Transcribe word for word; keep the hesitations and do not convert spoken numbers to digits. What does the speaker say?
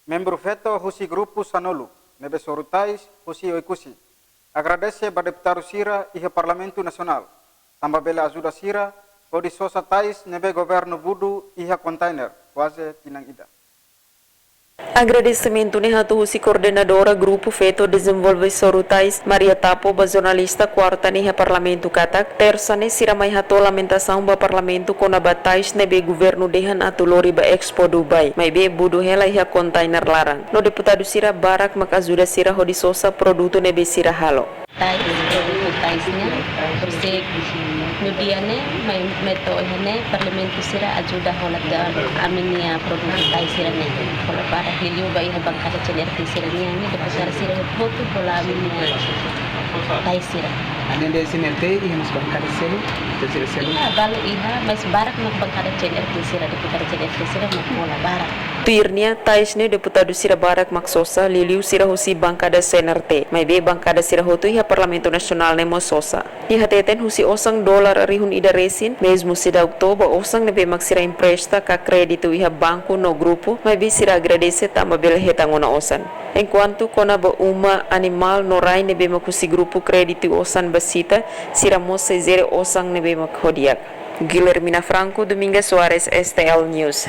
Membru feto husi grupu sanulu ne'ebé soru tais husi Oekusi agradese ba deputadu sira iha Parlamentu Nasionál tanba bele ajuda sira hodi sosa tais ne'ebé governu budu iha kontainer kuaze tinan ida. Agradesimentu ne'e hato'o husi koordenadora Grupu Feto Dezenvolve Soru Tais, Maria Tapo, ba jornalista kuarta ne'e iha Parlamentu katak, tersa ne'e sira mai hato'o lamentasaun ba Parlamentu kona-ba tais ne'ebé governu dehan atu lori ba Expo Dubai, maibé budu hela iha kontainer laran. No deputadu sira barak mak ajuda sira hodi sosa produtu ne'ebé sira halo. Tais, produtu tais nian, horiseik, no dia ne'e, mai, mai to'o iha ne'e, Parlamentu sira ajuda hola tan ami-nia produtu tais sira ne'e. Hola barak liuliu ba iha bankada C N R T sira nian ne'e, deputadu sira hotu hola ami-nia tais sira. Além de C N R T, iha mós bankada seluk, tais sira seluk? Iha, balu iha, mais barak mak bankada C N R T sira, deputadu C N R T sira mak hola barak. Tuir nia, tais ne'e deputadu sira barak mak sosa, liuliu sira husi bankada C N R T, maibé bankada sira hotu iha Parlamentu Nasionál ne'e mós sosa. Nia hateten husi osan dolar rihun ida resin, mezmu seidauk to'o ba osan ne'ebé mak sira empresta ka kréditu iha banku no grupu, maibé sira agradese tanba bele hetan ona osan. Enkuantu kona-ba uma, animál no rai ne'ebé mak husi grupu kréditu osan ba Sita, sira mós sei jere osan ne'ebé mak ho di'ak. Guilhermina Franco, Dominga Soares, S T L News.